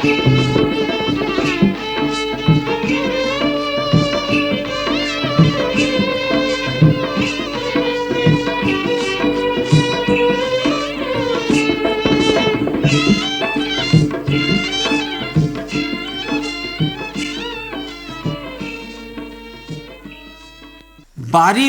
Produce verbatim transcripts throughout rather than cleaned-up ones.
बारी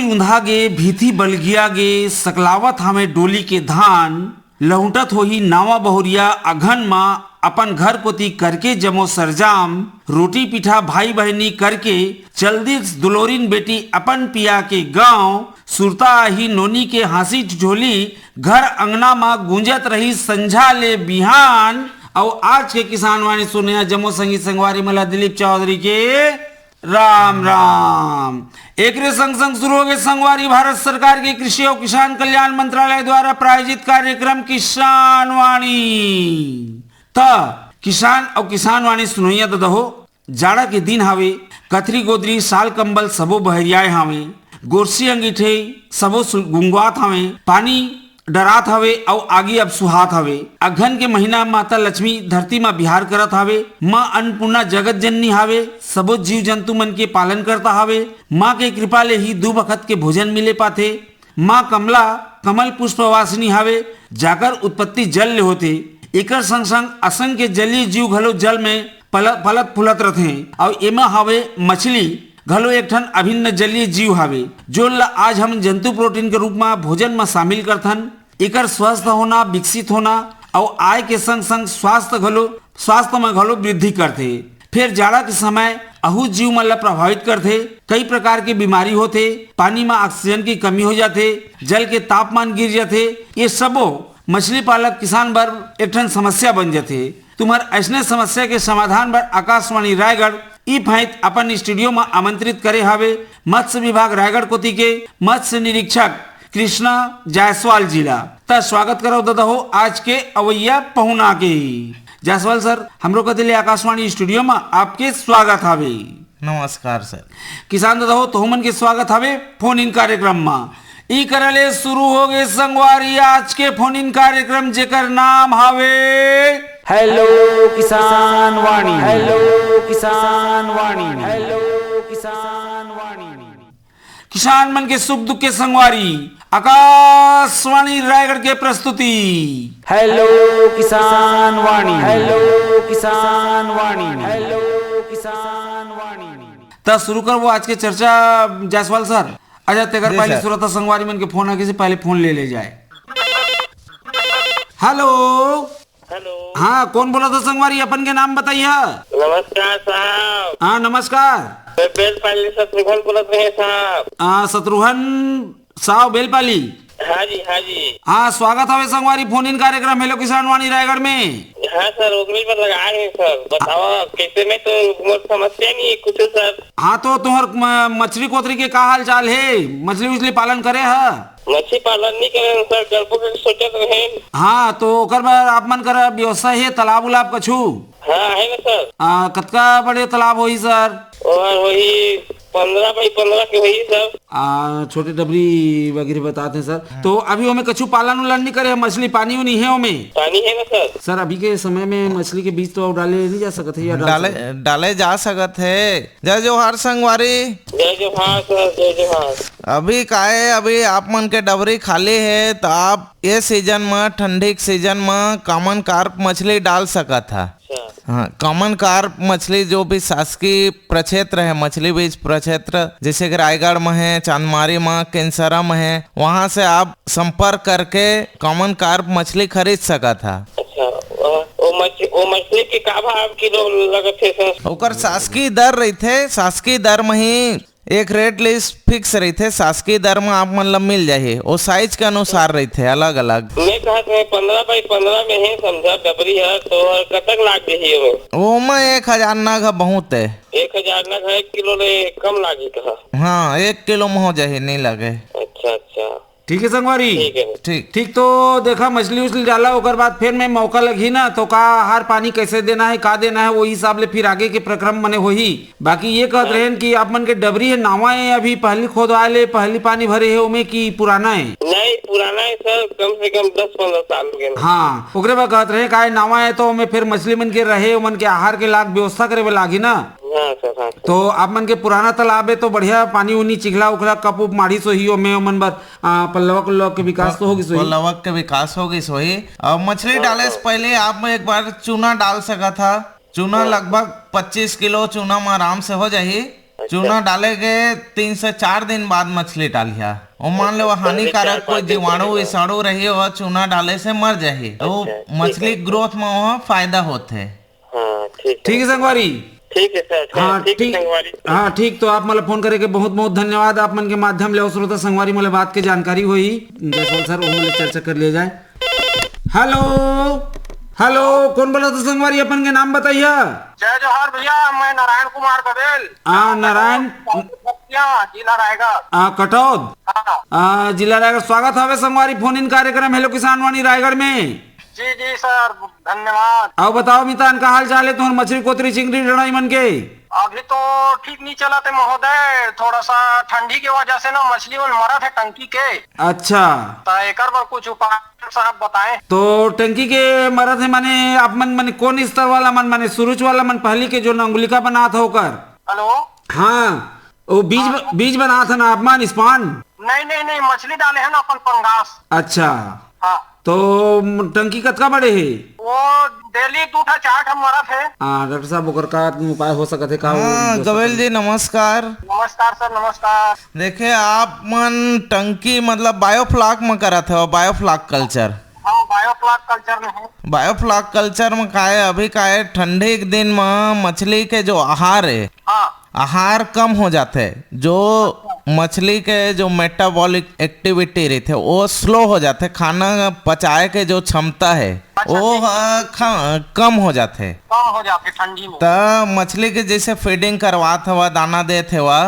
रुंधा गे, भीथी बलगिया गे, सकलावत हवे डोली के धान, लहुंटत होही नावा बहुरिया अघन मा अपन घर कोती करके जमो सरजाम, रोटी पीठा भाई बहिनी करके चल दिस दुलोरिन बेटी अपन पिया के गांव, सुरता आही नोनी के हाँसी ठिठोली, घर अंगना मा गूंजत रही संझा ले बिहान। अउ आज के किसान वाणी सुने जमो संगी संगवारी मन ला दिलीप चौधरी के राम राम। एकरे संग संग शुरू होगे संगवारी भारत सरकार के कृषि अउ किसान कल्याण मंत्रालय द्वारा प्रायोजित कार्यक्रम किसान वाणी। त किसान अउ किसान वाणी सुनोइया ददा हो, जाड़ा के दिन हावे, कथरी गोदरी साल कंबल सबो बहरियाए हावे, गोरसी अंगीठे सबो सु-, गुंगवात हावे, पानी डरात हवे अउ आगी अब सुहात हवे। अघन के महीना माता लक्ष्मी धरती म बिहार करत हवे। माँ अन्नपूर्णा जगत जननी हवे, सबो जीव जंतु मन के पालन करता हवे। माँ के कृपा ले ही दू बखत के भोजन मिले पाथे। माँ कमला कमल पुष्प वासिनी हवे, जाकर उत्पत्ति जल ले होथे। एकर संग संग असंख्य जलीय जीव घलो जल में पल-, पलत फुलत रथे। अउ एमा हवे मछली, घलो एक ठन अभिन्न जलीय जीव हावे, जोन ल आज हम जंतु प्रोटीन के रूप म भोजन म शामिल करथन। एकर स्वस्थ होना, विकसित होना अउ आय के संग-संग स्वास्थ्य घलो, स्वास्थ्य म घलो वृद्धि करथे। फेर जाड़ा के समय अहू जीव मन ल प्रभावित करथे। कई प्रकार के बीमारी होथे, पानी म ऑक्सीजन की कमी हो जाथे, जल के तापमान गिर जाथे। ये सबो मछली पालक किसान बर एक ठन समस्या बन जाथे। तुम्हर ऐसने समस्या के समाधान बर आकाशवाणी रायगढ़ ई फाइत अपन स्टूडियो म आमंत्रित करे हावे मत्स्य विभाग रायगढ़ कोति के मत्स्य निरीक्षक कृष्णा जायसवाल जी ला। त स्वागत करव ददा हो आज के अवैया पहुना के। जायसवाल सर, हमरो कति ले आकाशवाणी स्टूडियो म आपके स्वागत हावे। नमस्कार सर। किसान ददा हो, तोहमन के स्वागत हावे फोन इन कार्यक्रम म। ई करा ले शुरू होगे संगवारी आज के फोन इन कार्यक्रम, जेकर नाम हावे हेलो किसान वाणी। हेलो किसान वाणी। हेलो किसान वाणी। किसान मन के सुख दुख के संगवारी, आकाशवाणी रायगढ़ के प्रस्तुति हेलो किसान वाणी। हेलो किसान वाणी। हेलो किसान वाणी। त शुरू करबो आज के चर्चा जायसवाल सर। अच्छा, तेकर जी पहले सर। श्रोता संगवारी मन के फोन आगे से पहले फोन ले ले जाए। हेलो। हेलो। हाँ, कौन बोलत हो संगवारी? अपन के नाम बताइए। नमस्कार साहब। हाँ, नमस्कार। मैं बेलपाली शत्रुघ्न बोलत रहे साहब। हाँ, शत्रुघ्न साव बेलपाली। हाँ जी, हाँ जी। हाँ, स्वागत हवे संगवारी फोन इन कार्यक्रम हेलो किसान वाणी रायगढ़ में। हाँ सर, ओकरे पर लगा रहे सर। बताओ, कैसे में तो मोर समस्या नहीं है कुछ सर। हाँ, तो तुम्हार म-, मछली कोतरी के का हाल चाल है? मछली उछली पालन करे है? मछली पालन नहीं करे सर, करबो के सोचत रहे। हाँ, तो ओकर बर आप मन कर व्यवस्था है, तालाब उलाब कछु? हाँ, है ना सर। आ, कतका बड़े तालाब होही सर? और वही पन्द्रह बाई पन्द्रह के होही सर। आ, छोटे डबरी वगैरह बताते हैं सर। हम्म। तो अभी ओमे कछु पालन उलन नहीं करे, मछली पानी उनी है ओमे? पानी है ना सर। सर, अभी के समय में मछली के बीज तो डाले नहीं जा सकत है या डाल डाले, सकत है? डाले जा सकत है। जय जोहार संगवारी। जय जोहार सर, जय जोहार। अभी का है, अभी आप मन के डबरी खाली है, तो आप ये सीजन में, ठंडी के सीजन में कॉमन कार्प मछली डाल सकत है। अच्छा। हाँ, कॉमन कार्प मछली जो भी शासकीय प्रक्षेत्र है, मछली बीज प्रक्षेत्र, जैसे कि रायगढ़ में है, चांदमारी में, केंसरा में है, वहाँ से आप संपर्क करके कॉमन कार्प मछली खरीद सकत है। अच्छा, वो, वो मछ-, वो मछली के का भाव किलो लगत है सर? ओकर शासकीय दर रहिथे, शासकीय दर में ही एक रेट लिस्ट फिक्स रहिथे, शासकीय दर में आप मन ला मिल जाही। वो साइज के अनुसार रहिथे, अलग-अलग। मैं कहत रहे पन्द्रह बाई पन्द्रह में है, समझा, डबरी है, तो कतक लाग जाही ओमे? ओमे एक हजार नग ह बहुत है। एक हजार नग ह, एक किलो ले कम लागी कहा? हाँ, एक किलो में हो जाही, नहीं लगे। अच्छा, अच्छा। ठीक है संगवारी। ठीक है। ठीक। ठीक, तो देखा, मछली उछली डाला, ओकर बाद फिर में मौका लगही ना, तो का आहार पानी कैसे देना है, का देना है, वही हिसाब ले फिर आगे के प्रक्रम मने होही। बाकी ये कहत रहेन कि आप मन के डबरी है, नावा है, अभी पहली खोदवाए ले, पहली पानी भरे है ओमे, कि पुराना है? नहीं, पुराना है सर, कम से कम दस पंद्रह साल हो गए। हाँ, ओकरे बाद कहत रहे, का है, नावा है, तो ओमे फिर मछली मन के रहे, ओमन के आहार के लाग व्यवस्था करे बर लागही ना। हाँ सर, हाँ सर। तो आप मन के पुराना तालाब है, तो बढ़िया पानी उनी, चिखला उखला, कप उप माढ़ी सोही ओमे, ओमन बर आ, पल्लवक उल्लवक के विकास तो होगिस होही। पल्लवक के विकास होगिस होही। और मछली डाले से पहले आप एक बार चूना डाल सकत हा। चूना लगभग पच्चीस किलो चूना में आराम से हो जाही। अच्छा। चूना डाले के तीन से चार दिन बाद मछली डालिहा। वो मान लो, अच्छा, पहले हानिकारक चार कोई पाँच दिन जीवाणु पहले। विषाणु रही, वो चूना डाले से मर जाही। वो अच्छा, ठीक मछली है। ग्रोथ में वो फायदा होथे। हाँ, ठीक है। ठीक है संगवारी। ठीक है सर, हाँ, ठीक है ठीक। संगवारी। हाँ, ठीक, तो आप मोला फोन करे के बहुत बहुत धन्यवाद। आप मन के माध्यम ले अउ श्रोता संगवारी मोला बात के जानकारी होही। जायसवाल सर, ओहू ले चर्चा कर लिया जाए। हेलो, हेलो, कौन बोलत हे संगवारी, अपन के नाम बताइया। जय जोहार भैया, मैं नारायण कुमार बघेल। आ, नारायण। जिला रायगढ़। आ, कटौद। हाँ। आ, जिला रायगढ़। स्वागत हवे संगवारी फोन इन कार्यक्रम हेलो किसान वाणी रायगढ़ में। जी, जी सर, धन्यवाद। अउ बताओ मितान, का हाल चाल है तुहर मछली कोतरी चिंगरी डड़ाई मन के? अभी तो ठीक नहीं चलत हे महोदय, थोड़ा सा ठंडी के वजह से ना मछली मन मरत हे टंकी के। अच्छा। तो एकर बर कुछ उपाय साहब बताएं। तो टंकी के मरत हे माने आप मन माने कौन स्तर वाला मन, माने सुरुच वाला मन, पहली के जो नंगुलिका बनात हो ओकर? हेलो। हाँ, वो बीज ब-, बीज बनात हे ना आप मन, स्पॉन? नहीं, नहीं, नहीं, मछली डाले हे ना अपन पंगास। अच्छा। हाँ। तो म-, टंकी कतका बड़े हे? वो डेली दू ठा चार ठा मरत हे। हाँ, डॉक्टर साहब, ओकर का उपाय हो सकत हे का? हाँ, गबेल जी, नमस्कार। नमस्कार सर, नमस्कार। देखे, आप मन टंकी मतलब बायोफ्लॉक में करत हो, बायोफ्लॉक कल्चर? हाँ, बायोफ्लॉक कल्चर में है। बायोफ्लॉक कल्चर में का है, अभी का है, ठंडी के दिन में मछली के जो आहार है, हाँ। आहार कम हो जाथे, जो मछली के जो मेटाबॉलिक एक्टिविटी रहिथे, वो स्लो हो जाथे, खाना पचाए के जो क्षमता है, अच्छा, वो ठीक। ह-, ख-, कम हो जाथे। कम हो जाथे ठंडी में। त मछली के जैसे फीडिंग करवात हवा, दाना देत हवा,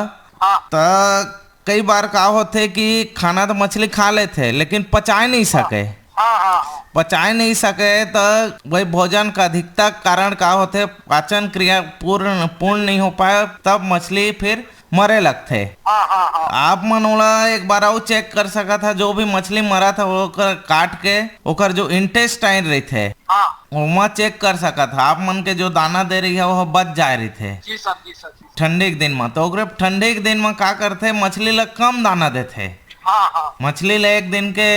हाँ। त कई बार का होथे कि खाना तो मछली खा लेथे, लेकिन पचाए नहीं सके। हाँ, हाँ, हाँ। पचाए नहीं सके, तो वही भोजन का अधिकता कारण का होथे, पाचन क्रिया पूर्ण, पूर्ण नहीं हो पाए, तब मछली फिर मरे लगथे। हाँ, हाँ, हाँ। आप मन ओला एक बार अउ चेक कर सकत हा, जो भी मछली मरत हे, ओकर काट के, ओकर जो इंटेस्टाइन रहिथे, हाँ। ओमा चेक कर सकत हा। आप मन के जो दाना दे रही है, वो बच जाए रहिथे। जी सर, जी सर, जी सर। ठंडी के दिन म, तो ओकरे ठंडी के दिन म का करथे, मछली ला कम दाना देथे। हाँ, हाँ। मछली ला एक दिन के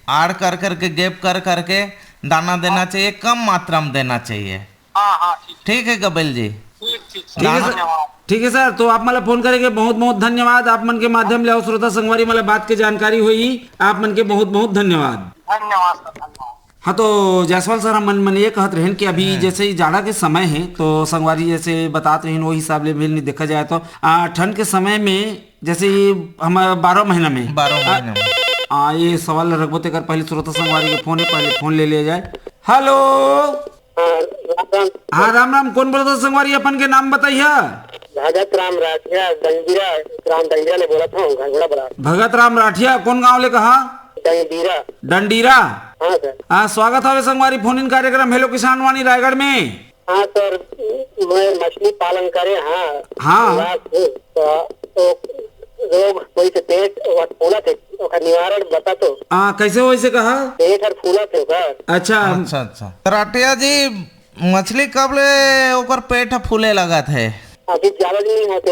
आड़ कर करके, गैप कर करके दाना देना हाँ। चाहिए, कम मात्रा में देना चाहिए। हाँ, हाँ, ठीक। ठीक है गबेल जी। ठीक, ठीक सर, ठीक है सर। धन्यवाद। ठीक है सर, तो आप मन ला फोन करे के बहुत बहुत धन्यवाद। आप मन के माध्यम ले अउ श्रोता संगवारी मन ला बात के जानकारी होई, आप मन के बहुत बहुत धन्यवाद। धन्यवाद सर, धन्यवाद। हाँ, तो जायसवाल सर, हमन मन ये कहत रहेन कि अभी हाँ। जैसे ही जाड़ा के समय है, तो संगवारी जैसे बतात रहीन, वो हिसाब ले भी नहीं देखा जाए तो, आ, ठंड के समय में, जैसे ये हम बारह महीना में, बारह आ, महीना में। आ, ये सवाल रखबो, तेकर पहले श्रोता संगवारी के फोन है, पहले फोन ले लिया जाए। हेलो। हाँ, राम राम। हाँ, राम राम। कौन बोलत हो संगवारी, अपन के नाम बताइया। भगत राम राठिया, डंडीरा, ग्राम डंडीरा ले बोलत हूँ, घंगोड़ा बलार। भगत राम राठिया, कौन गांव ले कहा? डंडीरा। डंडीरा। हाँ सर। हाँ, स्वागत हवे संगवारी फोन इन कार्यक्रम हेलो किसान वाणी रायगढ़ में। हाँ सर, मैं मछली पालन करे, हाँ। हाँ। निवास हूँ, तो, तो रोग कोई से पेट और फूलत हे, ओकर निवारण बता तो। हाँ, कैसे हो इसे कहा? पेट हर फूलत हे ओकर। अच्छा। अच्छा, अच्छा। राठिया जी, मछली कब ले ओकर पेट ह फूले लगत हे? अभी ज्यादा दिन नहीं होते,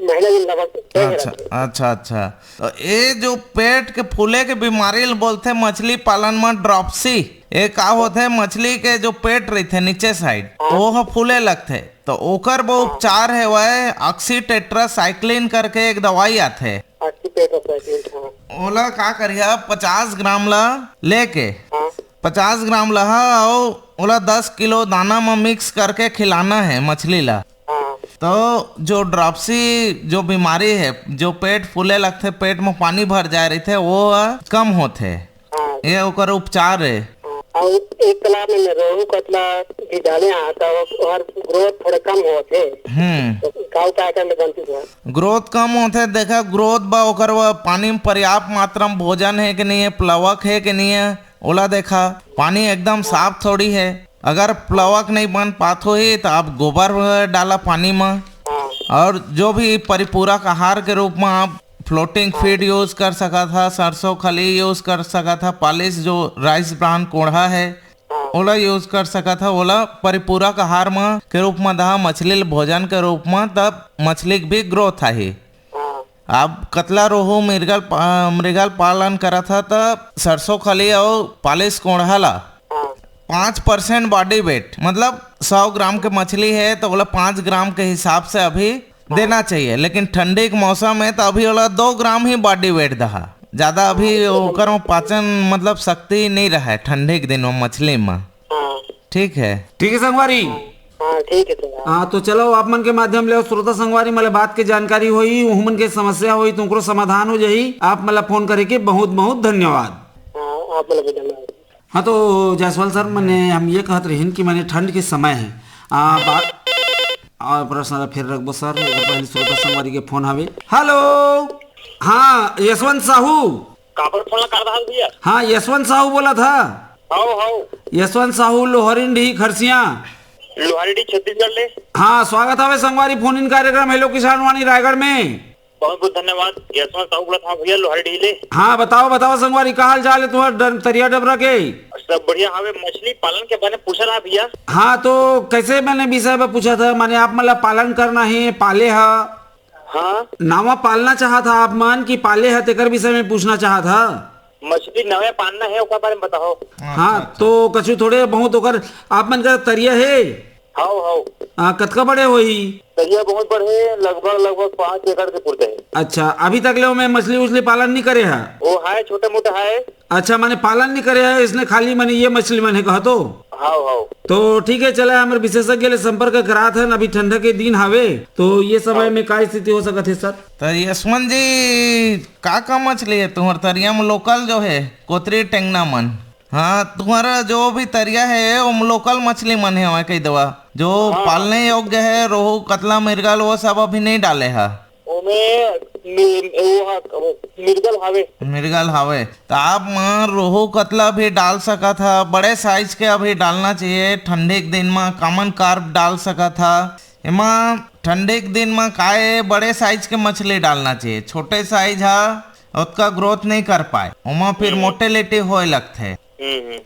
महीना दिन लगभग। अच्छा, अच्छा, अच्छा। तो ये जो पेट के फूले के बीमारी ल बोलथे मछली पालन में ड्रॉप्सी, ये का होथे? मछली के जो पेट रहिथे नीचे साइड, हाँ। वो ह फूले लगथे। तो ओकर वो हाँ। उपचार हेवय, oxytetracycline करके एक दवाई आथे। oxytetracycline, हाँ। ओला का करिहा, पचास ग्राम ला लेके, हाँ। पचास ग्राम लहा अउ ओला दस किलो दाना म मिक्स करके खिलाना है मछली ला। हाँ। तो जो ड्रॉप्सी जो बीमारी है, जो पेट फूले लगथे, पेट में पानी भर जाए रहिथे, वो कम होथे। हाँ। ये ओकर उपचार है। हाँ। अउ एक तालाब में मैं रोहू कतला भी डाले हा, त ओहर ग्रोथ थोड़ा कम होत हे। हम्म। तो का उपाय करना बनती है? ग्रोथ कम होथे, देखा, ग्रोथ बा ओकर बर पानी में पर्याप्त मात्रा में भोजन हे कि नहीं है, प्लवक हे कि नहीं है, ओला देखा। पानी एकदम साफ थोड़ी है। अगर प्लवक नहीं बन पात होही, तो आप गोबर डाला पानी में। हाँ। और जो भी परिपूरक आहार के रूप में आप फ्लोटिंग फीड यूज कर सकत हा, सरसों खली यूज कर सकत हा, पॉलिश जो राइस ब्रान कोढ़ा है, हाँ। ओला यूज कर सकत हा, ओला परिपूरक आहार म के रूप म दहा, मछली ल भोजन के रूप म, तब मछली के भी ग्रोथ आही। हाँ। आप कतला, रोहू, मृगल पा-, मृगल पालन करत हा, त सरसों खली अउ पॉलिश कोढ़ा ला हाँ। पाँच परसेंट बॉडी वेट, मतलब सौ ग्राम के मछली है तो ओला पाँच ग्राम के हिसाब से अभी देना चाहिए, लेकिन ठंडी के मौसम है तो अभी ओला दो ग्राम ही बॉडी वेट दहा, ज्यादा अभी ओकर में पाचन, मतलब शक्ति नहीं रहे ठंडी के दिन में मछली में। हाँ। ठीक है। ठीक है संगवारी। हाँ, ठीक है संगवारी। हाँ, तो चलो, आप मन के माध्यम ले श्रोता संगवारी मन ले बात के जानकारी होई, उहू मन के समस्या होई, तो ओकरो समाधान हो जाही। आप मन ला फोन करे के बहुत बहुत धन्यवाद। हाँ, आप मन ला भी धन्यवाद। हाँ, तो जायसवाल सर, मने हम ये कहत रहिन कि मने ठंड के समय है, आ, बात और प्रश्न ला फिर रखबो सर, एकर पहले श्रोता संगवारी के फोन हवे। हेलो, हाँ, यशवंत साहू। काबर फोन ला काट रहा भैया? हाँ, यशवंत साहू बोला था। हाउ, हाउ। यशवंत साहू, लोहरिंडी, खरसिया। लोहरिंडी, छत्तीसगढ़ ले। हाँ, स्वागत हवे संगवारी फोन इन कार्यक्रम हेलो किसान वाणी रायगढ़ में। बहुत बहुत धन्यवाद। यशवंत साहू बोलत हँव भैया, लोहरडीह ले। हाँ, बताओ, बताओ संगवारी, का हाल चाल है तुम्हार डर-, तरिया डबरा के? सब बढ़िया हवे, मछली पालन के बारे में पूछा रहा भैया। हाँ, तो कैसे मैंने विषय में पूछा था, माने आप मतलब पालन करना है, पाले हा? हाँ। नावा पालना चाहत हा आप मन कि पाले हा, तेकर विषय में पूछना चाहत हा? मछली नवे पालना है, ओकर बारे में बताओ। हाँ, अच्छा, अच्छा। तो कछु थोड़े बहुत ओकर आप मन का तरिया है? How, how. आ, कतका बड़े होही? तरिया बहुत बड़े, लगभग, लगभग पाँच एकड़ के पुरते है। अच्छा, अभी तक ले ओमे मछली उछली पालन नहीं करे है? वो है, छोटे मोटे है। अच्छा, माने पालन नहीं करे है, इसने खाली माने ये मछली मन है कहा तो? How, how. तो ठीक है, चला हमर विशेषज्ञ ले संपर्क करात हन, अभी ठंडा के दिन हावे, तो ये समय में का स्थिति हो सकत है सर? तो यशवंत जी, का का मछली है तुम्हार तरिया में लोकल जो है, कोतरी टेंगना मन? हाँ, तुम्हारा जो भी तरिया है, ओम लोकल मछली मन है, वहाँ कही देवा, जो हाँ। पालने योग्य है, रोहू, कतला, मृगल, वो सब अभी नहीं डाले है। ओमे मि-, वो हा, वो मृगल हावे। मृगल हावे। तो आप मन रोहू, कतला भी डाल सकत हा, बड़े साइज के अभी डालना चाहिए। ठंडी के दिन में कॉमन कार्प डाल सकत हा। एमा ठंडी के दिन में काए बड़े साइज के मछली डालना चाहिए, छोटे साइज हा ओतका ग्रोथ नहीं कर पाए, ओमा फिर हम्म। मोटेलिटी होए लगथे। हम्म, हम्म।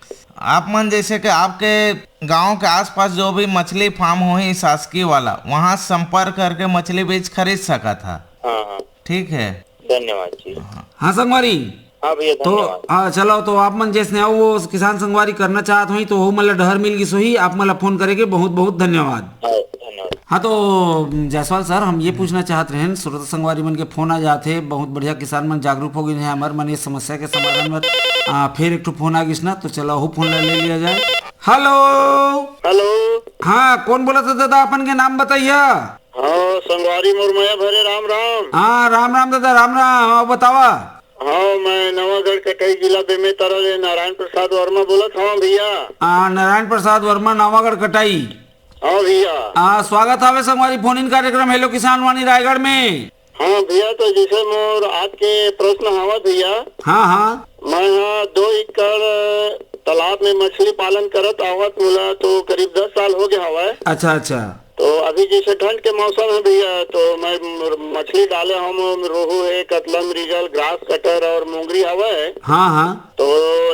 आप मन जैसे कि आपके गांव के आसपास जो भी मछली फार्म होही शासकीय वाला, वहां संपर्क करके मछली बीज खरीद सकत हा। हाँ, हाँ। ठीक है। धन्यवाद जी। हाँ। हाँ संगवारी। हाँ भैया, तो, धन्यवाद। हाँ, चलो, तो आप मन जैसने आओ, वो किसान संगवारी करना चाहत होही, तो वो मन ला डहर मिल गिस होही, आप मन ला फोन करे के बहुत बहुत धन्यवाद। हाँ, धन्यवाद। हाँ, तो जायसवाल सर, हम ये पूछना चाहत रहेन, श्रोता संगवारी मन के फोन आ जात हे, बहुत बढ़िया, किसान मन जागरूक हो गए हैं, हमर मन ये समस्या के समाधान में, आ, फिर एक ठो फोन आ गिस ना, तो चलो, वो फोन ला ले लिया जाए। हेलो। हेलो। हाँ, कौन बोला था दादा, अपन के नाम बताइए। हाँ, संगवारी मोर मया भरे राम राम। हाँ, राम राम दादा, राम राम। हाँ, बतावा। हाँ, मैं नवागढ़ कटाई, जिला बेमेतरा ले नारायण प्रसाद वर्मा बोलत हूँ भैया। हाँ, नारायण प्रसाद वर्मा, नवागढ़ कटाई। हाँ भैया। हाँ, स्वागत हवे संगवारी फोन इन कार्यक्रम हेलो किसान वाणी रायगढ़ में। हाँ भैया, तो जैसे मोर आज के प्रश्न हवा भैया। हाँ, हाँ। मैं हा दो एकड़ तालाब में मछली पालन करत आवत, मोला तो करीब दस साल हो गया हवा। अच्छा, अच्छा। तो अभी जैसे ठंड के मौसम है भैया, तो मैं मछली डाले हम, रोहू है, कतला, मृगल, ग्रास कटर और मोंगरी हवा है। हाँ, हाँ। तो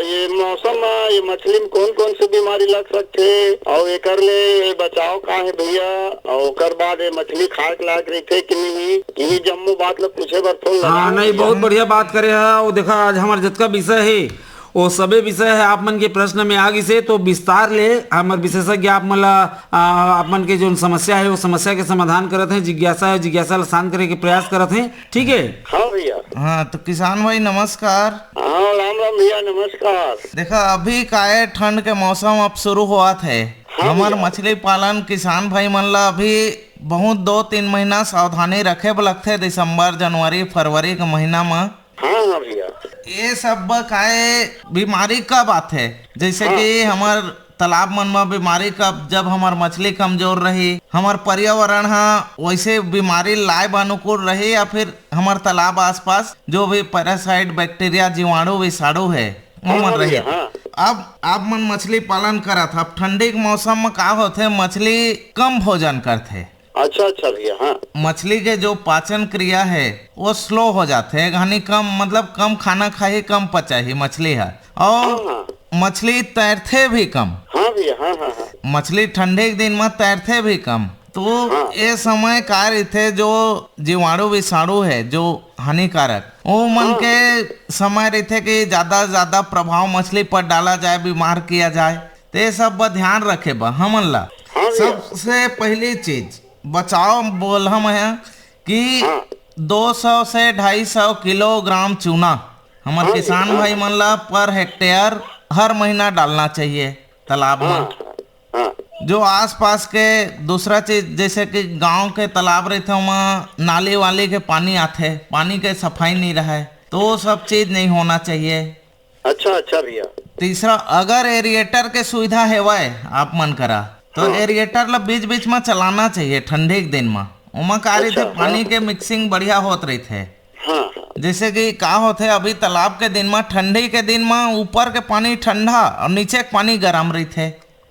ये मौसम में ये मछली में कौन कौन सी बीमारी लग सकथे और एकर ले बचाव का है भैया? और ओकर बाद ये मछली खाए के लायक रहिथे कि नहीं, ये जम्मो बात ला पूछे बर फोन हाँ, लगाए नहीं, भैया। बहुत बढ़िया बात करे हा। वो देखा, आज हमार जतका विषय है, वो सबे विषय है आप मन के प्रश्न में आ गिसे, तो विस्तार ले हमर विशेषज्ञ आप मन ला, आ, आप मन के जो समस्या है, वो समस्या के समाधान करत हैं, जिज्ञासा है, जिज्ञासा ला शांत करे के प्रयास करत हैं, ठीक है? हाँ भैया। हाँ, तो किसान भाई नमस्कार। हाँ, राम राम भैया, नमस्कार। देखा, अभी काहे ठंड के मौसम अब शुरू होवत है, हाँ हमर भैया। मछली पालन किसान भाई मन ला अभी बहुत दो तीन महीना सावधानी रखे बर लगथे, दिसंबर, जनवरी, फरवरी के महीना म। हाँ, हाँ भैया। ये सब काय बीमारी कब आथे? जैसे हाँ। कि हमर तालाब मन म बीमारी कब, जब हमर मछली कमजोर रही, हमर पर्यावरण ह वैसे बीमारी लाए बर अनुकूल रही, या फिर हमर तालाब आसपास जो भी पैरासाइट, बैक्टीरिया, जीवाणु, विषाणु है, वो हाँ, मन हाँ रही। भैया, हाँ। अब आप मन मछली पालन करत, अब ठंडी के मौसम में का होथे, मछली कम भोजन करथे। अच्छा, अच्छा भैया, हाँ। मछली के जो पाचन क्रिया है, वो स्लो हो जाथे, यानी कम, मतलब कम खाना खाही, कम पचाही मछली ह। और हाँ, हाँ। मछली तैरथे भी कम। हाँ भैया, हाँ, हाँ, हाँ। मछली ठंडी के दिन में तैरथे भी कम। तो हाँ। ये समय का रहिथे, जो जीवाणु विषाणु है, जो हानिकारक, वो मन हाँ। के समय रहिथे कि ज्यादा से ज्यादा प्रभाव मछली पर डाला जाए, बीमार किया जाए। तो ये सब पर ध्यान रखे बा हमन ला। हाँ भैया। सबसे पहली चीज बचाव बोलहूं मैं कि हाँ। दो सौ से ढाई सौ किलोग्राम चूना हमर हाँ जी, किसान हाँ। भाई मन ला पर हेक्टेयर हर महीना डालना चाहिए तालाब में। हाँ, हाँ। जो आसपास के दूसरा चीज, जैसे कि गांव के तालाब रहिथे, ओमा नाली वाली के पानी आथे, पानी के सफाई नहीं रहे, तो वो सब चीज नहीं होना चाहिए। अच्छा, अच्छा भैया। तीसरा, अगर एरिएटर के सुविधा हेवय आप मन करा, तो हाँ। एरिएटर ला बीच-बीच में चलाना चाहिए ठंडी के दिन में। ओमा का रहिथे, अच्छा, पानी हाँ। के मिक्सिंग बढ़िया होत रहिथे। हाँ, हाँ। जैसे कि का होथे, अभी तालाब के दिन में, ठंडी के दिन में ऊपर के पानी ठंडा और नीचे के पानी गरम रहिथे।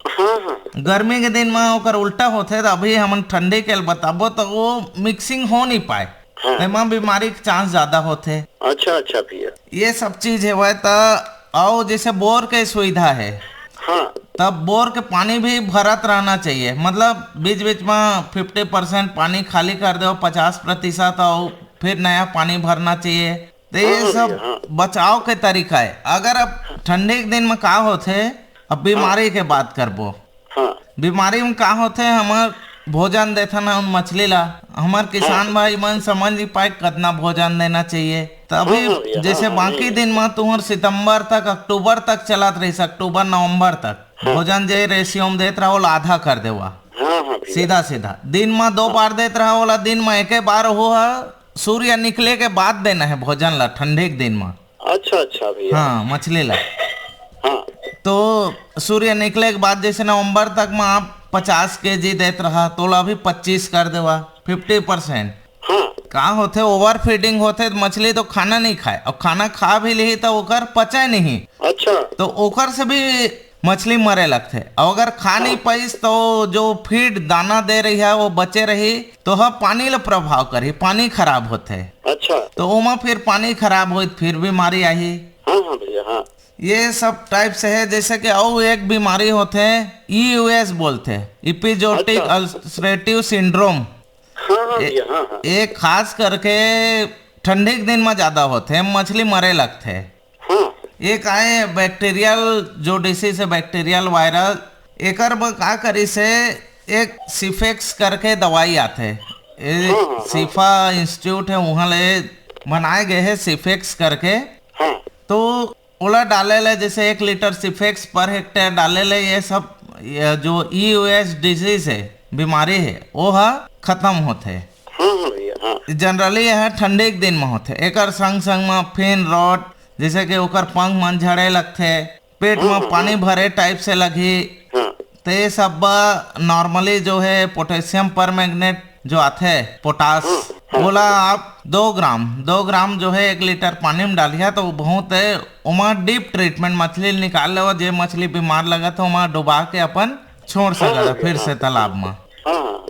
हाँ, हाँ। गर्मी के दिन में ओकर उल्टा होथे, तो अभी हमन ठंडी के ल बताबो, तो वो मिक्सिंग हो नहीं पाए। हाँ। एमा बीमारी के चांस ज्यादा होथे। अच्छा, अच्छा भैया। ये सब चीज हेवय त, अउ जैसे बोर के सुविधा है, हाँ। तब बोर के पानी भी भरत रहना चाहिए, मतलब बीच-बीच में फिफ्टी परसेंट पानी खाली कर दो, पचास प्रतिशत, अउ फिर नया पानी भरना चाहिए। तो ये हाँ, सब भैया, हाँ। बचाव के तरीका है। अगर अब ठंडी के दिन में का होथे, अब बीमारी हाँ। के बात करबो। हाँ। बीमारी में का होथे, हमर भोजन देथन उन मछली ला, हमर किसान हाँ। भाई मन समझ नहीं पाए कितना भोजन देना चाहिए। तो अभी हाँ, हाँ भैया, जैसे हाँ, हाँ, बाकी नहीं। दिन में तुहर सितंबर तक, अक्टूबर तक चलत रहिस, अक्टूबर नवंबर तक हाँ। भोजन जे रेशियो में देत रहा, ओला आधा कर देवा। हाँ, हाँ भैया। सीधा सीधा दिन में दो हाँ। बार देत रहा, ओला दिन में एके बार हो सूर्य निकले के बाद देना है भोजन ला ठंडी के दिन में। अच्छा, अच्छा भैया। हाँ, मछली ला। हाँ। तो सूर्य निकले के बाद जैसे नवंबर तक में आप पचास केजी देत रहा, तो ओला अभी पच्चीस कर देवा, फिफ्टी परसेंट। हाँ। का होथे, ओवर फीडिंग होथे, तो मछली तो खाना नहीं खाए, और खाना खा भी लिही तो ओकर पचे नहीं। अच्छा। तो ओकर से भी मछली मरे लगथे। अउ अगर खा नहीं हाँ। पाइस, तो जो फीड, दाना दे रही है, वो बचे रही, तो ह पानी ल प्रभाव करही, पानी खराब होथे। अच्छा। तो ओमा फिर पानी खराब होई, फिर बीमारी आही। हाँ, हाँ भैया, हाँ। ये सब टाइप से है, जैसे कि अउ एक बीमारी होथे, ईयूएस बोलथे, इपिजोटिक अच्छा। Ulcerative syndrome. हाँ, हाँ ए-, भैया, हाँ, हाँ। ये खास करके ठंडी के दिन में ज्यादा होथे, मछली मरे लगथे। हाँ। एक आए बैक्टीरियल, जो डिसीज है, बैक्टीरियल वायरल, एकर बर का करिस हे, एक सिफेक्स करके दवाई आथे, ए, हाँ, हाँ, हाँ। सिफा इंस्टीट्यूट है, वहाँ ले बनाए गए है सिफेक्स करके। हाँ। तो ओला डाले ले, जैसे एक लीटर सिफेक्स पर हेक्टेयर डाले ले, ये सब, ये जो ईयूएस डिजीज है, बीमारी है, वो ह खत्म होथे। हाँ, हाँ भैया, हाँ। जनरली यह ठंडी के दिन में होथे। एकर संग संग में फिन रॉट, जैसे कि ओकर पंख मन झड़े लगथे, पेट हाँ, में हाँ, पानी हाँ। भरे टाइप से लगही। हाँ। तो ये सब नॉर्मली जो है पोटेशियम परमैंगनेट जो आथे, पोटाश, हाँ, हाँ। ओला आप दो ग्राम, दो ग्राम जो है एक लीटर पानी में डालिया, तो बहुत है, ओमा डीप ट्रीटमेंट, मछली निकाल लेवा, जे मछली बीमार लगत है, ओमा डुबा के अपन छोड़ हाँ, सकत है हाँ, फिर हाँ। से तालाब में। हाँ, हाँ, हाँ।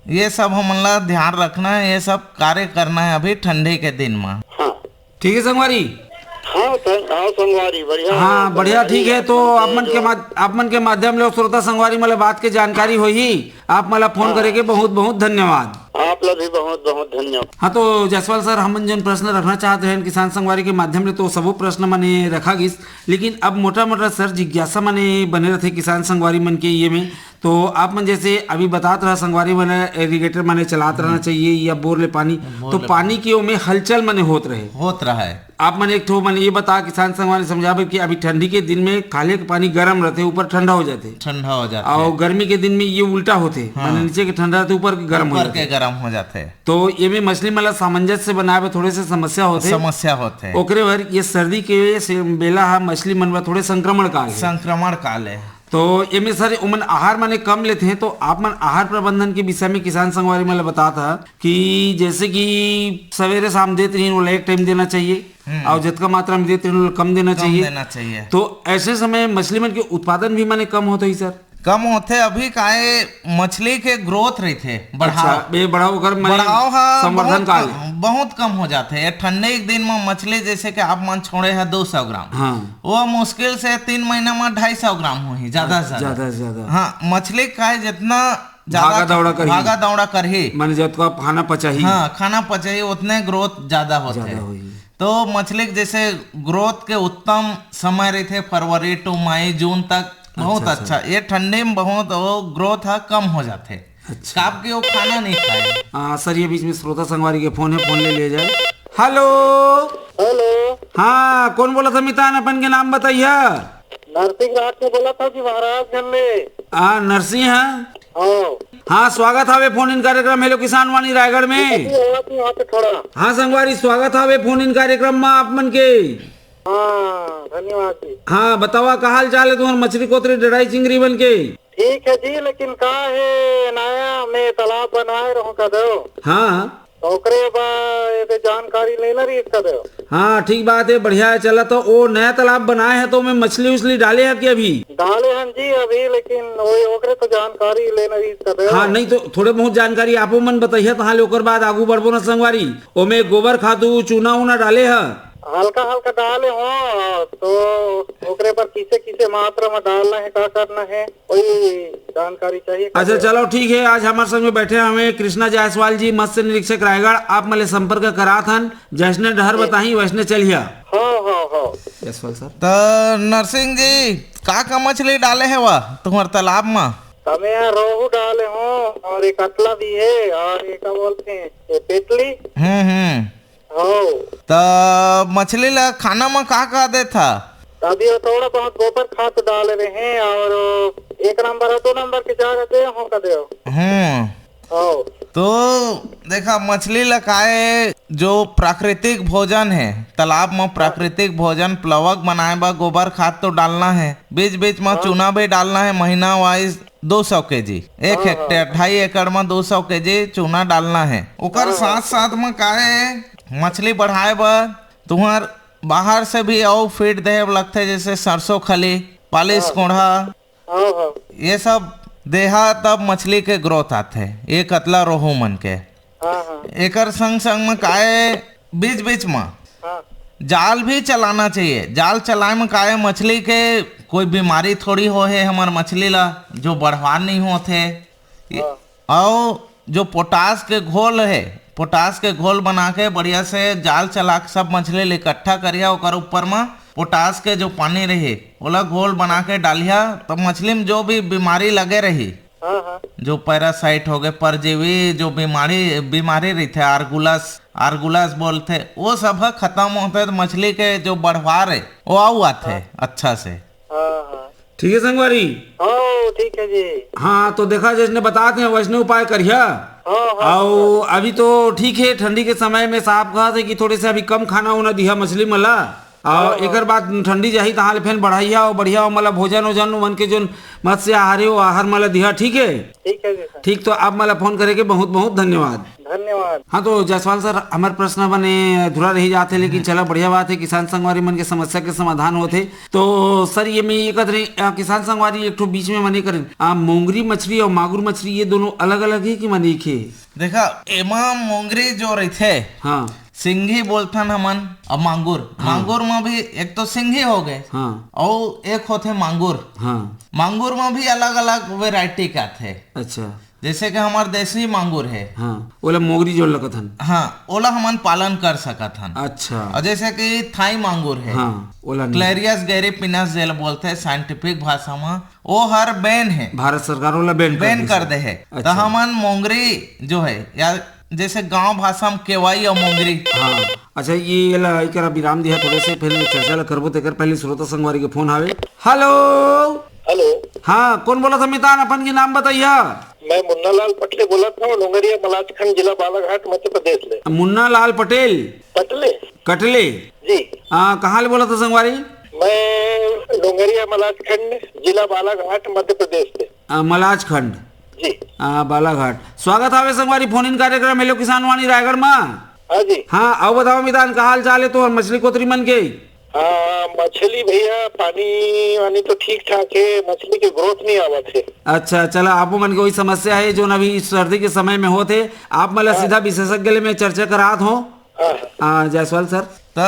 ये सब हमन ला ध्यान रखना है, ये सब कार्य करना है अभी ठंडी के दिन में। हाँ। ठीक है संगवारी। हाँ, सं-, हाँ, संगवारी, बढ़िया हाँ, है, बढ़िया, संगवारी, ठीक है। तो आप मन के जो माध-, आप मन के माध्यम ले श्रोता संगवारी मन ला बात के जानकारी होही। आप मन ला फोन हाँ। करे के बहुत बहुत धन्यवाद। आप ला भी बहुत बहुत धन्यवाद। हाँ, तो जायसवाल सर, हमन जोन प्रश्न रखना चाहत रहेन किसान संगवारी के माध्यम ले, तो सबो प्रश्न मने रखा गिस, लेकिन अब मोटा मोटा सर जिज्ञासा मने बने रथे किसान संगवारी मन के ये में, तो आप मन जैसे अभी बतात रहा संगवारी मन, एरीगेटर माने चलात रहना चाहिए या बोर ले पानी, तो पानी के ओमे हलचल माने होत रहे। होत रहा है। आप मन एक ठो माने ये बता किसान संगवारी समझावे कि अभी ठंडी के दिन में खाले के पानी गरम रहते, ऊपर ठंडा हो जाते। ठंडा हो जाता और है। गर्मी के दिन में ये उल्टा होते, हाँ। माने नीचे के ठंडा रहते, ऊपर के गरम हो ऊपर जाते। के गरम हो जाते हैं। तो ये में मछली मन ला सामंजस्य से बनावे थोड़े से समस्या होते। समस्या होते हैं। ओकरे बर ये सर्दी के से बेला हा मछली मन बर थोड़े संक्रमण काल है। संक्रमण काल है। तो एमे सर ओमन आहार माने कम लेते हैं, तो आप मन आहार प्रबंधन के विषय में किसान संगवारी मन ला बतात हा कि जैसे कि सवेरे शाम देत रही, ओला एक टाइम देना चाहिए, हम्म। और जितना मात्रा में देत रही, ओला कम देना कम चाहिए। देना चाहिए। तो ऐसे समय मछली मन के उत्पादन भी माने कम होते ही सर। कम होते अभी काहे मछली के ग्रोथ रहिथे, बढ़ाव। अच्छा, ये बढ़ाव ओकर माने बढ़ाव हा संवर्धन बहुत काल। कम, बहुत कम हो जाते। ये ठंडे एक दिन में मछली जैसे कि आप मन छोड़े है दो सौ ग्राम, हाँ। वो मुश्किल से तीन महीना में ढाई सौ ग्राम होही, ज्यादा से ज्यादा। ज्यादा से ज्यादा। हाँ, मछली काहे जितना ज्यादा भागा दौड़ा करही। भागा दौड़ा करही। माने जतका खाना पचाही। हाँ, खाना पचाही, उतने ग्रोथ ज्यादा होथे। ज्यादा होही। तो मछली के जैसे ग्रोथ के उत्तम समय रहथे फरवरी to मई, जून तक, बहुत अच्छा, अच्छा। अच्छा। ये ठंडी में बहुत वो ग्रोथ ह कम हो जाथे। अच्छा। काब के वो खाना नहीं खाए। हाँ, सर, ये बीच में श्रोता संगवारी के फोन है, फोन ले लिया जाए। हेलो। हेलो। हाँ, कौन बोला था मितान, अपन के नाम बताइया। नरसिंह राज से बोला था जी, महाराजगंज ले। हाँ, नरसिंह है। हाँ। हाँ, स्वागत हावे फोन इन कार्यक्रम हेलो किसान वाणी रायगढ़ में। जी, आवाज नहीं आते थोड़ा। हाँ संगवारी, स्वागत हावे फोन इन कार्यक्रम में आप मन के। हाँ, धन्यवाद जी। हाँ, बतावा का हाल चाल है तुम्हार मछली कोतरी डढ़ाई चिंगरी मन के? ठीक है जी, लेकिन का है नया में तालाब बनवाए रहो का दो। हाँ। तो ओकरे बा-, एदे जानकारी लेना रहिस का दे। हाँ, ठीक बात है, बढ़िया है। चला, तो वो नया तालाब बनाए है, तो ओमे मछली उछली डाले है कि अभी? डाले हन जी अभी, लेकिन वही ओकरे तो जानकारी लेना रहिस का दे। हाँ, नहीं तो थोड़े बहुत जानकारी आपो मन बताइए, तहाँ ले ओकर बाद आगू बढ़बो न संगवारी। ओमे गोबर खातू, चूना उना डाले है? हल्का हल्का डाले हो, तो ओकरे पर किसे किसे मात्रा में डालना है, का करना है, कोई जानकारी चाहिए? अच्छा, चलो ठीक है, आज हमारे संग में बैठे हमें कृष्णा जायसवाल जी, मत्स्य निरीक्षक रायगढ़, आप मले संपर्क करात हन, जैसने डहर बताही वैसने चलिया। हाँ, हाँ, हाँ। जायसवाल सर। तो नरसिंह जी, का का मछली डाले है वह तुम्हारे तालाब में? हमें यहाँ रोहू डाले हो और एक कतला भी है और एक क्या बोलते हैं, ये पेटली। हम्म, हम्म। हो। त मछली ला खाना में का का देथा? अभी वो थोड़ा बहुत गोबर खाद डाल रहे हैं और एक नंबर और दो नंबर के जा रहे हो का दे। हम्म। हो। तो देखा, मछली ला काए जो प्राकृतिक भोजन है, तालाब में प्राकृतिक भोजन, प्लवक बनाए बर गोबर खाद तो डालना है, बीच बीच में हाँ। चूना भी डालना है, महीना वाइज दो सौ केजी, एक हाँ, हेक्टेयर, हाँ। ढाई एकड़ में दो सौ केजी चूना डालना है। ओकर हाँ, हाँ। साथ साथ में काए मछली बढ़ाए बर तुहर बाहर से भी अउ फीड देहे बर लगथे, जैसे सरसों खली, पालिश हाँ। कोंढ़ा, हाँ, हाँ। ये सब देहा तब मछली के ग्रोथ आथे, ये कतला रोहू मन के। हाँ, हाँ। एकर संग संग में काए बीच बीच में हाँ। जाल भी चलाना चाहिए। जाल चलाए में काए मछली के कोई बीमारी थोड़ी हो है हमर मछली ला, जो बढ़वार नहीं होत है। हाँ। अउ जो पोटास के घोल है, पोटास के घोल बना के बढ़िया से जाल चला के सब मछली ला इकट्ठा करिया, ओकर ऊपर में पोटास के जो पानी रही, ओला घोल बना के डालिया, तो मछली में जो भी बीमारी लगे रही, हाँ, हाँ। जो पैरासाइट हो गए, परजीवी जो बीमारी, बीमारी रहिथे, आर्गुलस, आर्गुलस बोलथे, वो सब ह खत्म होथे, तो मछली के जो बढ़वार है, वो आऊ आथे हाँ। अच्छा से। हाँ, हाँ। ठीक है संगवारी। हाँ, ठीक है जी। हाँ, तो देखा, जैसने बतात हैं, वैसने उपाय करिया। हाँ, हाँ, अउ हाँ। अभी तो ठीक है, ठंडी के समय में साफ कहा थे कि थोड़े से अभी कम खाना उना दिया मछली मन ला। अउ हाँ, हाँ। एकर बाद ठंडी जाही, तहाँ ले फेन बढ़ाइया अउ बढ़िया, मतलब भोजन ओजन मन के जोन मत्स्य आहार है, वो आहार मन ला दिया, ठीक है? ठीक है जी सर। ठीक, तो आप मन ला फोन करे के बहुत बहुत धन्यवाद। धन्यवाद। हाँ, तो जायसवाल सर, हमर प्रश्न बने अधूरा रही जात है, लेकिन हम्म। चला, बढ़िया बात है, किसान संगवारी मन के समस्या के समाधान होत है। तो सर, ये मैं ये कहत रही, अ, किसान संगवारी एक ठो बीच में मने करें, अ, मोंगरी मछली और मागुर मछली, ये दोनों अलग-अलग है कि मने एक है? देखा, एमा मोंगरी जो रहिथे, हाँ। सिंघी बोलथन हमन, अब मांगुर, हाँ। मांगुर में भी एक तो सिंघी हो गए, हाँ। और एक होथे मांगुर। हाँ। मांगुर में भी अलग-अलग वैरायटी के आथे। अच्छा। जैसे कि हमर देसी मांगुर हे। हाँ, ओला मोंगरी जोन ल कथन। हाँ, ओला हमन पालन कर सकत हन। अच्छा। और जैसे कि थाई मांगुर हे, हाँ, ओला नहीं। क्लेरियस गैरीपिनस जेला बोलथे साइंटिफिक भाषा म, ओ हर बैन हे। भारत सरकार ओला बैन कर बैन दिस कर हे। दे हे। त अच्छा। हमन मोंगरी जो हे, या जैसे गांव भाषा म केवाई और मोंगरी। हाँ। अच्छा, ये एला एकरा विराम दिया थोड़े से, फिर चर्चा ला करबो। तेकर पहले श्रोता संगवारी के फोन आवे। हेलो। हेलो। हाँ, कौन बोलत हे मितान? अपन के नाम बताइया। मैं मुन्ना लाल पटले बोलत हूँ, डोंगरिया मलाजखंड, जिला बालाघाट, मध्य प्रदेश ले। मुन्ना लाल पटेल। पटले। कटले। जी। हाँ, कहाँ ले बोलत हो संगवारी? मैं डोंगरिया मलाजखंड, जिला बालाघाट, मध्य प्रदेश से। आ, मलाजखंड। जी। आ, बालाघाट। स्वागत हावे संगवारी फोन इन कार्यक्रम हेलो किसान वाणी रायगढ़ मा। हाँ जी। हाँ, अउ बताओ मितान, का हाल चाल हे तोहर मछली कोतरी मन के? हाँ, मछली भैया, पानी वानी तो ठीक ठाक हे, मछली के ग्रोथ नहीं आवत हे। अच्छा, चला, आपो मन के वही समस्या हे, जो अभी इस सर्दी के समय में होत हे। आप मन ला हाँ। सीधा विशेषज्ञ ले मैं चर्चा करात हूँ। हाँ, हाँ। हाँ, जायसवाल सर। त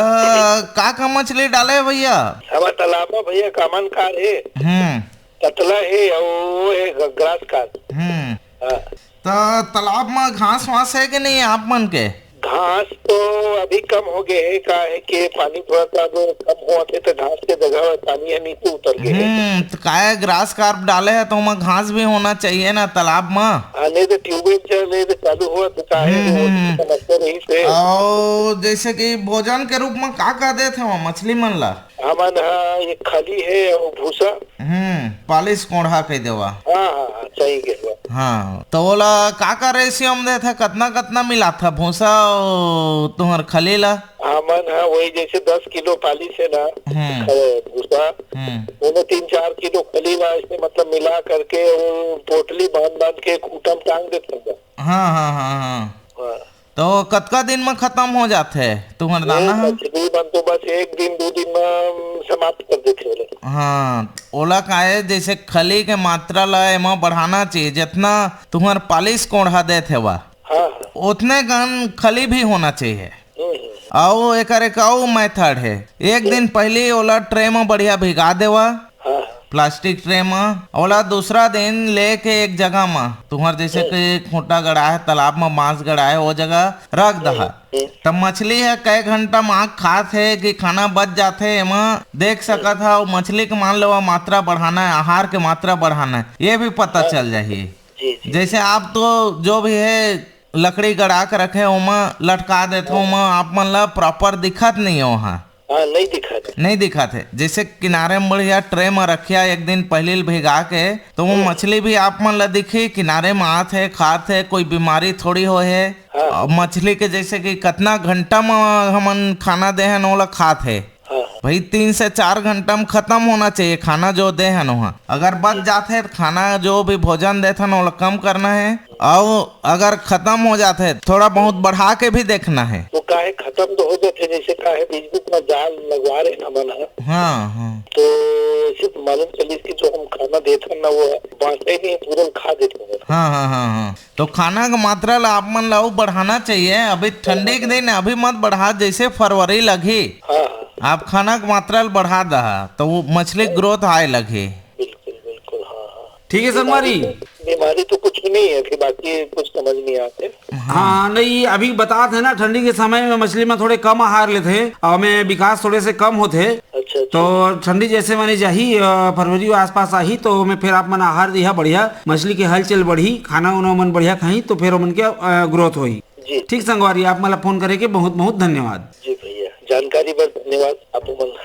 का का मछली डाले हे भैया? हमार तालाब में भैया कामन कार हे, हम्म। कतला हे, अउ वो हे ग-, ग्रास कार। हम्म। हाँ। त तालाब में घास वास हे कि नहीं आप मन के? घास तो अभी कम हो गए हे, का हे कि पानी थोड़ा सा अब कम हुआ थे, तो घास के जगह पानी है नीचे उतर गए हे। हम्म, त काय ग्रास कार्प डाले हे, तो ओमा घास भी होना चाहिए ना तालाब में। हाँ, नहीं तो ट्यूबवेल चले तो चालू हुआ तो का हे, हम्म, वो हम्म। समस्या रही से। और जैसे कि भोजन के रूप में का का देत हे वहाँ मछली मन ला? हमन ह एक खली हे अउ भूसा। हम्म, पालिश कोंढ़ा कह देवा। हाँ, हाँ, हाँ, सही कह देवा। हाँ, तो ओला का का रेशियो में देत हे, कतना कतना मिलात हे भूसा अउ तुहर खली ला? हमन ह वही जैसे दस किलो पालिश हे ना, हम्म। ख-, भूसा, हम्म। ओमे तीन चार किलो खली ला, ऐसे मतलब मिला करके वो पोटली बांध बांध के खूंटा में टांग देत हन। हाँ, हाँ, हाँ, हाँ। हाँ। तो कतका दिन में खत्म हो जाथे तुहर वो दाना ह? मछली मन तो बस एक दिन, दो दिन में समाप्त कर देथे ओला। हाँ, ओला काहे, जैसे खली के मात्रा ला एमा बढ़ाना चाहिए, जितना तुहर पालिश कोंढ़ा देत हेवा, हाँ, हाँ। उतने कन खली भी होना चाहिए। हम्म, हम्म। अउ एकर एक अउ method हे, एक दिन पहली ओला ट्रे में बढ़िया भिगा देवा, हाँ। प्लास्टिक ट्रे म, ओला दूसरा दिन लेके एक जगह म, तुहर जैसे हम्म। कि खूंटा गड़ा हे, तालाब म बांस गड़ा हे, ओ जगह रख दहा। हम्म। तब मछली ह कई घंटा म आग खात हे कि खाना बच जाथे, एमा देख सकत हव, मछली के मान लो मात्रा बढ़ाना हे, आहार के मात्रा बढ़ाना हे, ये भी पता हाँ। चल जाही। जी, जी। जैसे आप तो जो भी हे लकड़ी गड़ा के रखे, ओमा लटका देथो, हाँ। ओमा आप मन ला proper दिखत नहीं हे ओहा। हाँ, नहीं दिखत हे। नहीं दिखत हे। जैसे किनारे में बढ़िया ट्रे में रखिया, एक दिन पहले भिगा के, तो वो हम्म। मछली भी आप मन ला दिखी, किनारे में आत हे, खात हे, कोई बीमारी थोड़ी होय हे। हाँ। और मछली के जैसे कि कितना घंटा में हमन खाना दे हन, ओला खात हे। हाँ। भाई, तीन से चार घंटा में खत्म होना चाहिए खाना जो दे हन ओहा। अगर बच जात हे, तो खाना जो भी भोजन देथन, ओला कम करना हे। अउ अगर खत्म हो जात हे, थोड़ा बहुत बढ़ा के भी देखना हे। वो काहे खत्म तो हो जाथे, जैसे काहे बीच बीच में जाल लगवा रहे ना मन ह। हाँ, हाँ। तो ऐसे तो मालूम चलिस कि जो हम खाना देथन ना, वो बांचते नहीं, पूरा खा देथे। हाँ, हाँ, हाँ, हाँ। तो खाना के मात्रा ला आप मन ला अउ बढ़ाना चाहिए। अभी ठंडी के दिन अभी मत बढ़ा, जैसे फरवरी लगही, हाँ, हाँ। आप खाना के मात्रा ला बढ़ा दहा, तो वो मछली growth आए लगही। बिल्कुल, बिल्कुल, हाँ, हाँ। ठीक है, संगवारी। बीमारी तो, बीमारी तो कुछ नहीं है अभी, बाकी कुछ समझ नहीं आते। हाँ। हाँ, नहीं, अभी बतात हे ना, ठंडी के समय में मछली में थोड़े कम आहार लेथे, अउ ओमे विकास थोड़े से कम होथे। अच्छा, अच्छा। तो ठंडी जैसे माने जाही, अ, फरवरी के आसपास आही, तो ओमे फिर आप मन आहार दिहा बढ़िया, मछली के हलचल बढ़ही, खाना उना मन बढ़िया खाही, तो फिर ओमन के, अ, growth होही। जी। ठीक संगवारी, आप मन ला फोन करे के बहुत बहुत धन्यवाद। जी भैया, जानकारी बर धन्यवाद आप मन।